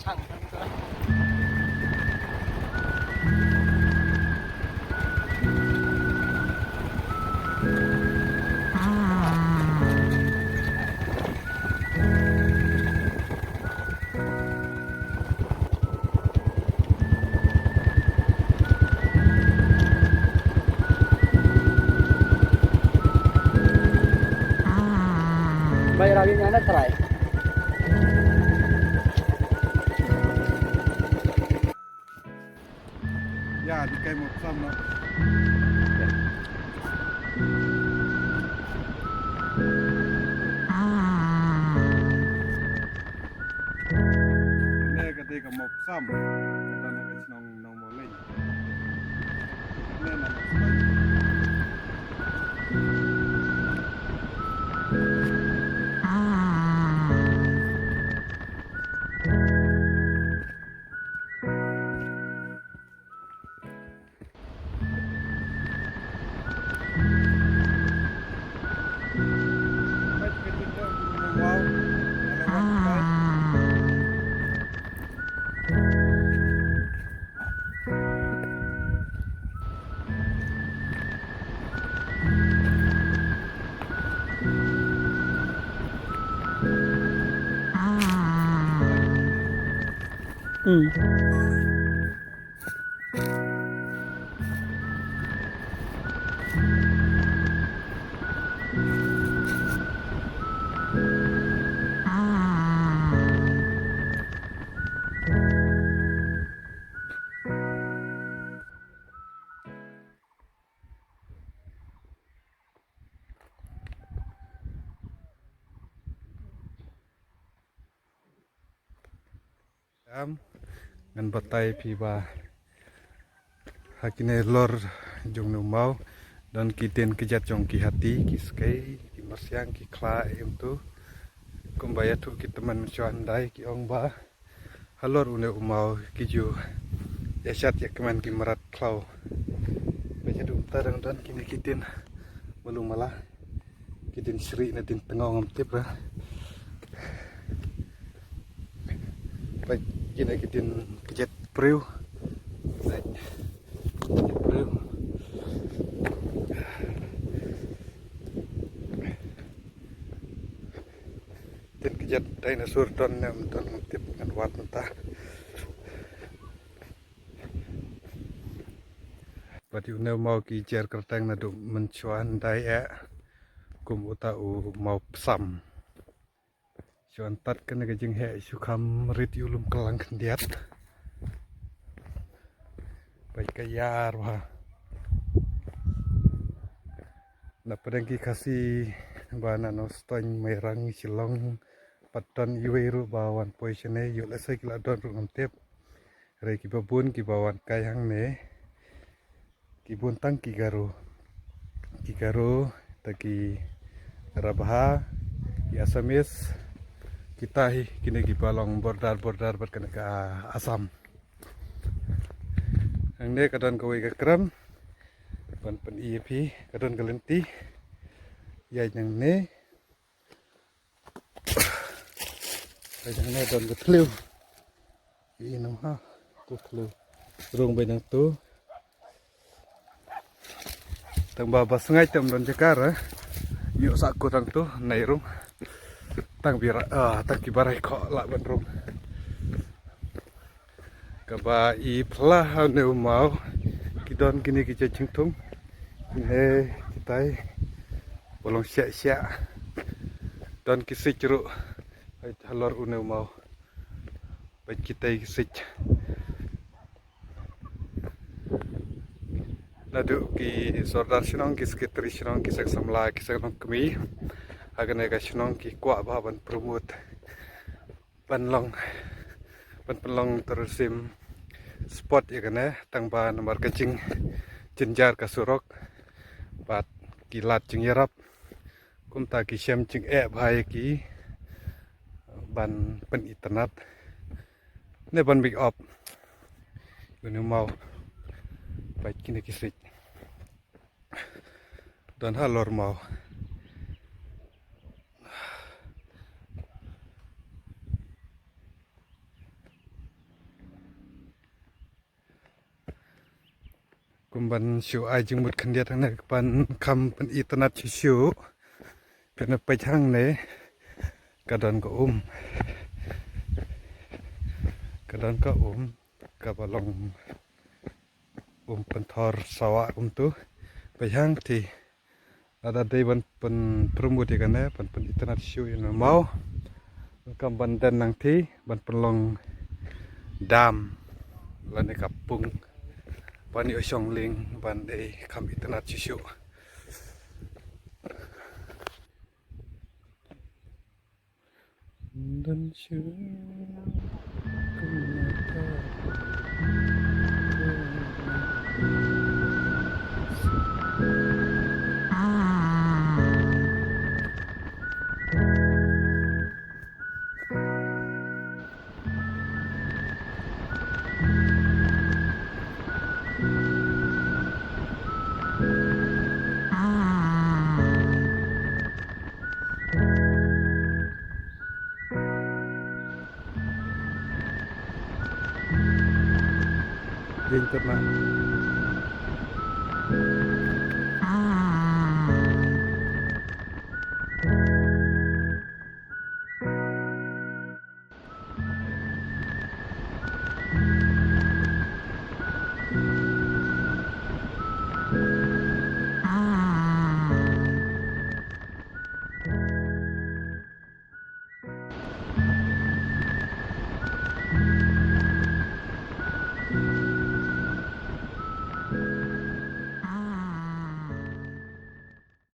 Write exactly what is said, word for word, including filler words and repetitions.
Bai rawi nya na trai. Ya, di kai mo sam na. Ne ka dei ka mo sam. Ka na ka chnong nong mo leng. Am, ngan batai phi ba ha kine lor jong ne u maw, don ki dien kjat jong ki hati, ki skei, ki marsiang, ki khla, em tu. Kumba ïathuh ki tymmen shuwa hyndai ki ong ba halor une u maw ki ju ïa shat ïa kmen ki mrad khlaw. Ba ïa dum ta dang don kine ki dien malu mala. Ki dien shrieh ne dien tngaw ngam tip ra. Ba kine ki dien kjat briew. Kjat briew. Dien kjat dinosaur don ne ym don ngam tip, ngan wad mynta. Bad ïa une u maw ki jer kyrteng naduh mynshuwa hyndai eh kum uta u maw psam. Shu tat kane ka jingheh shu kham rit ïa u lum kyllang khyndiat. Bad ka ïar bha. Na pdeng ki Khasi ba na Nongstoiñ, Mairang, Shillong, pat don iwei ruh ba wan poi shane, ïoh lehse ki la don ruh ngam tip. Hynrei kiba bun kiba wan kai hangne ki bun tang ki Garo. Ki Garo, ta ki Rabha, ki Assamese, kita hi kine kiba long border border bad kane ka Assam. Hangne ka don kawei ka krem ban pyni ïa phi, ka don ka lynti ïaid nangne. Ïaid nangne don ka thliew. Ïa nang ha, tu thliew. Rung bai nang tu. Tang ba ba sngaid tam don jaka ra. Ïoh sa ko tang tu nai rung. Tang bira, ah, tang ki barai ko lah ban rung. Kaba i phla ha une u maw ki don kine ki jait jingthung. Kine kitai ba long shah shah. Don ki sij ruh halor une u maw. Bad kitai ki sij. Naduh ki sordar shnong, ki sekretari shnong, ki seng samla, ki seng longkmie ha kane ka shnong ki kwah ba ban promote ban long, ban pynlong tourism spot ïa kane, tang ba namar ka jingjynjar ka surok bad ki lad jingïarap. Kumta ki shem jingeh bha ïa ki ban pynitynnad ne ban make up ïa une u maw bad kine ki sij. Don halor maw. Ban shu ai jingmut khyndiat hangne, ban kham pynitynnad shuh shuh. Pynpeit hangne, ka don ka um. Ka don ka um, kaba long um pynthor sawa um tu. Peit hangti. Lada dei ban pynpromote ïa kane, ban pynitynnad shuh ïa u maw. Kam ban don nangti, ban pynlong dam lane ka pung ban ïoh shong lieng, ban dei kham itynnad shuh shuh. Ïeng tang na.